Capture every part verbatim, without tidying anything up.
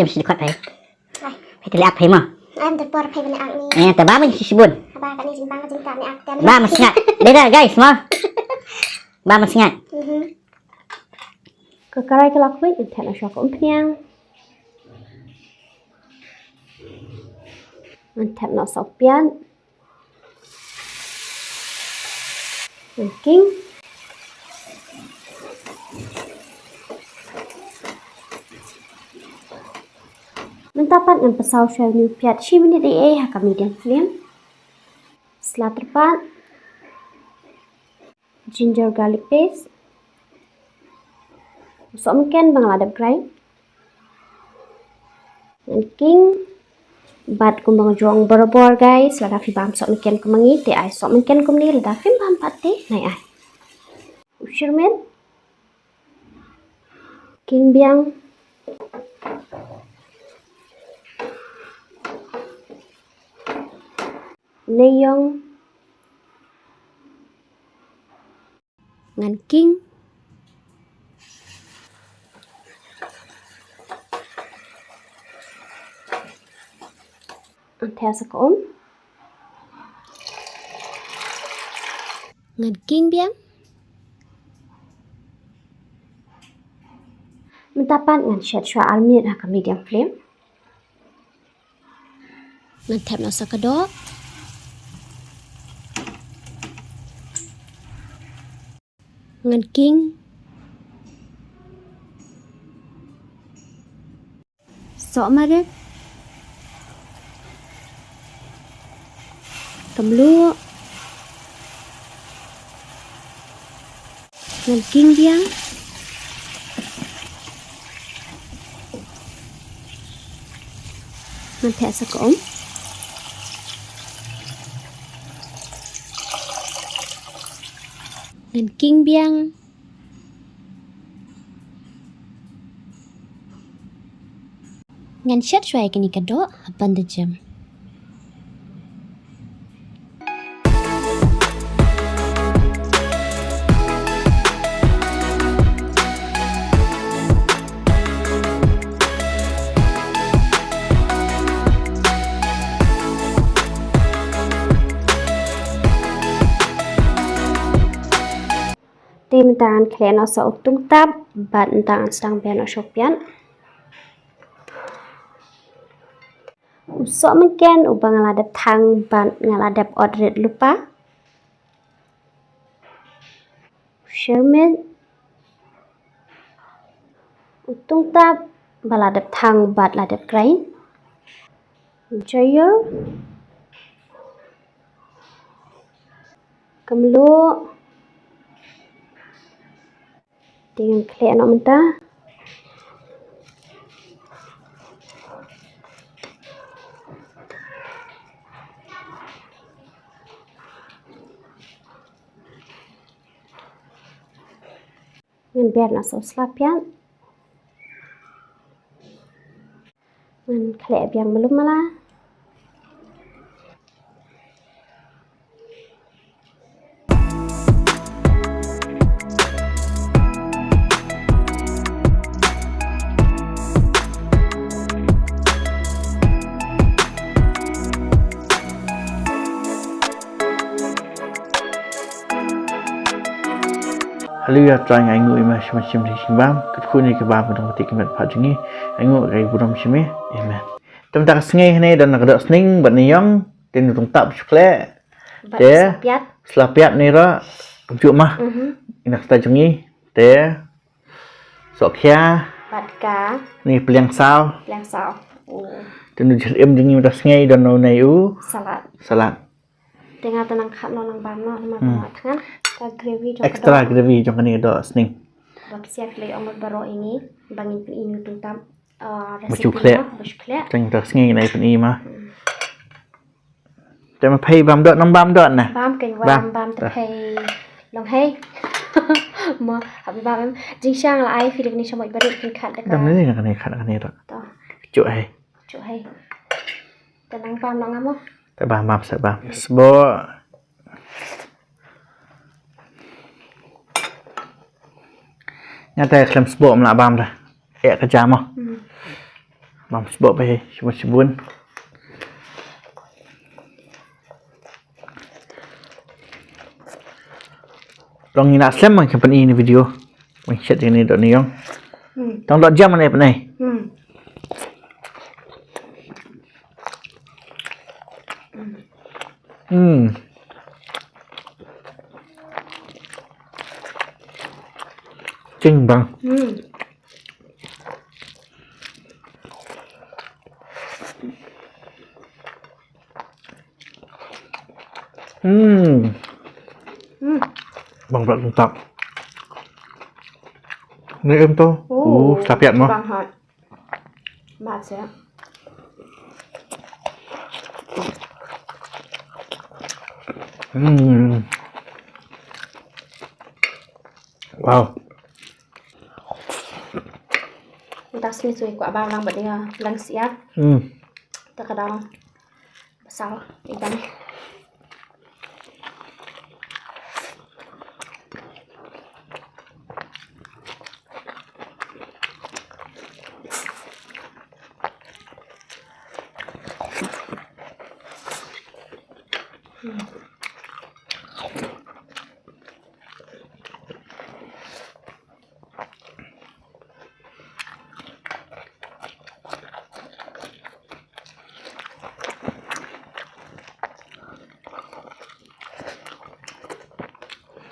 Em shi dkhot phai. Ai. Phai te leh ak phai mo. Em te por phai bane ak ni. Eh, te ba man shi shibun. Ba ka ni jing bang jing ka ni ak te. Ba man sngat. Dei da guys mo. Ba man sngat. Mhm. Ka karai ka la khluit, ngan thep noh shuwa ka umphniang. Ngan thep noh sohpiat. Ngan king. Mynta pat ngan pynsaw shuwa ïa une u piat shi minit ei ei ha ka medium flame. Sla tyrpad. Ginger garlic paste. Sohmynken ba nga la dep grind. Ngan king. Bad kumba nga ju ong barabor guys, lada phi bam sohmynken kumne te ai sohmynken kumne, lada phim bam pat te nai ai. U shyrmit. King biang. Neiïong. Ngan king. Ngan thep sa ka um. Ngan king biang. Mynta pat ngan shet shuwa ar minit ha ka medium flame. Ngan thep noh sa ka doh. Ngan king. Sohmarit. Ka mluh. Ngan king biang. Ngan thep sa ka um. Ngan king biang. Ngan shet shuwa ïa kane ka doh ha ban da jem. Te mynta ngan khleh noh sa u tungtap bad mynta ngan sdang biang noh sha u piat. U sohmynken uba nga la dep thang bad nga la dep ot rit lypa. U shyrmit. U tungtap ba la dep thang bad la dep grind. U jaiur. Ka mluh. Te ngan khleh noh mynta. Ngan ber noh sa u sla piat. Ngan khleh biang malu mala. Haleluya, Trai, nga ainguh ïa me sha mynsiem sha shnong bam, katkum ïa ka bam ka dong ka met pha jong ngi, ainguh ïa ka burom sha me. Amen. Te mynta ka sngi hangne don ka doh sning bad neiïong, te ngi tungtap shu khleh. Bad te sla piat. Sla piat ne ra, kumjuh ma. Mhm. Ina kata jong ngi, te sohkhia. Bad ka. Ni pliang saw. Pliang saw. Oh. Te nu jingim jong ngi mynta sngi don u nei u. Salad. Salad. Te nga te nang khat noh nang bam noh namar ba nga thngan ka gravy jong ka doh. Extra gravy jong kane ka doh sning. Ba ki siat ki la ong baroh ïa ngi ba ngin pyni ïa u tungtap, ah, recipe noh ba shu khleh. Tang dak sngi ngi nai pyni ma. Hmm. Te ma phi bam doh nang bam doh na. Bam kein wa bam te phi long hei. Mo hap bam em. Jingshisha la ai phi da kane shamoit barit phin khat da ka. Dang ne kane khat kane doh. To. Chuh hei. Chuh hei. Te nang bam noh nga mo. Te bam bam sa bam. Sboh. Nga te khlem sboh ym lah bam da. Ïa ka jam mo. Hmm. Bam sboh bha, shibun shibun. Long ina slem mang kempen ini video. Mang shet ini dok ni yong. Hmm. Tang dok jam mana penai. Hmm. Hmm. Cing bang. Hmm. Hmm. Hmm. Bang blat tap. Ni em to. Oh, uh, sapiat mo. Bang hot. Mat siap. Hmm. Wow. Mynta sngi sui kwah bang lang bad ïa lang siap. Hmm. Ta ka dang. Basal ikan.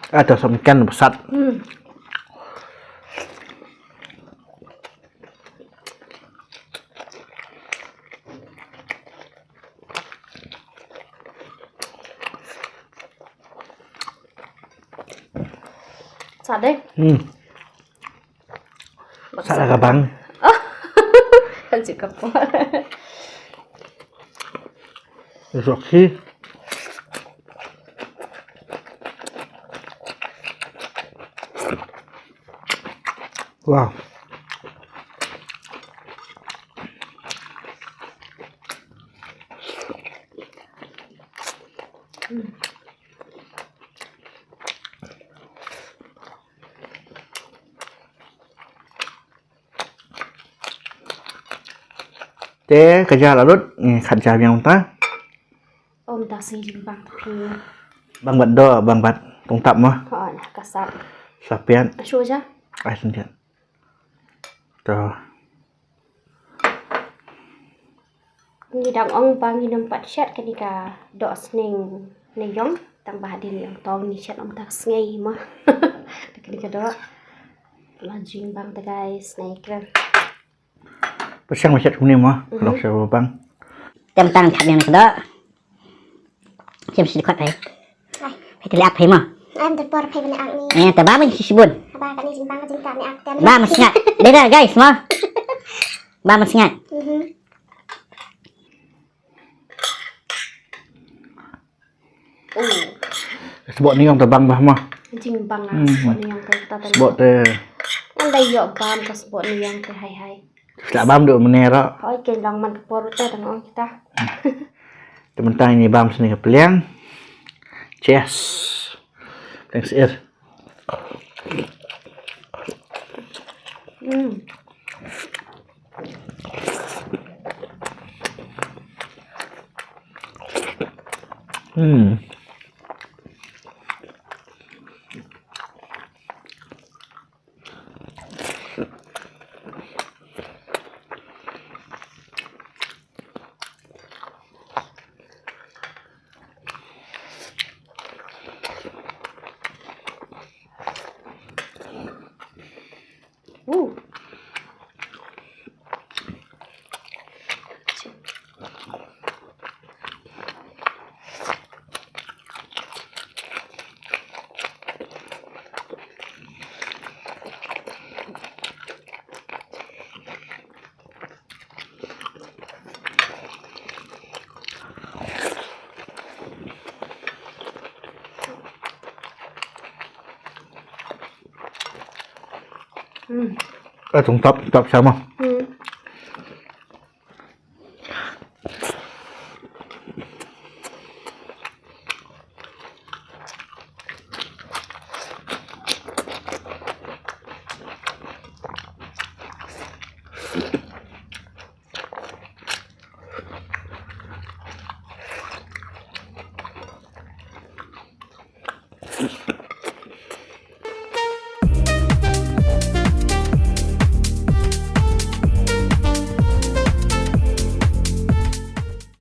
Ada semikan pesat. Hmm. Sat deh. Hmm. Sat lah kabang. Oh. Kan si kapal. Rocky. Wow. Te ka ja la lut, ngi khat ja biang ta. Om ta si jing bang ta phi. Bang bat do, bang bat tong tap mo. Ho na ka sat. Sapiat. Shu ja. Ai sentiat. To. Ngi dang ong ba ngi nym pat shet kane ka doh sneng ne yong, tang ba hadien yong tong ngi shet ong ta sngi mo. Kane ka doh. La jing bang ta guys, ne kren. Pesiang mashat kumne mo, mhm, kalau saya bang. Tem tang khat yang kedo. Siam sidi kot pai. Ai. Pai tali ap pai mo. Am te por pai bani ak ni. Eh, te ba man sibun. Ba kani jing bang jing kani ak tem. Ba man singat. Beda guys mo. Ba man singat. Mhm. Oh. Sboh ni yong te bang bah mo. Jing bang ah, hmm, sboh ni yong te ta te. Sboh te. Anda yok bam ka sboh ni yong te hai hai. Sla bam du mene ro. Hoi ke long man ka por te tang ong kita. Te mynta ngi bam sini ka pliang. Cheers. Thanks ir. Hmm. Hmm. Ooh. Hmm. Eh, tong tap, tap sama. Hmm.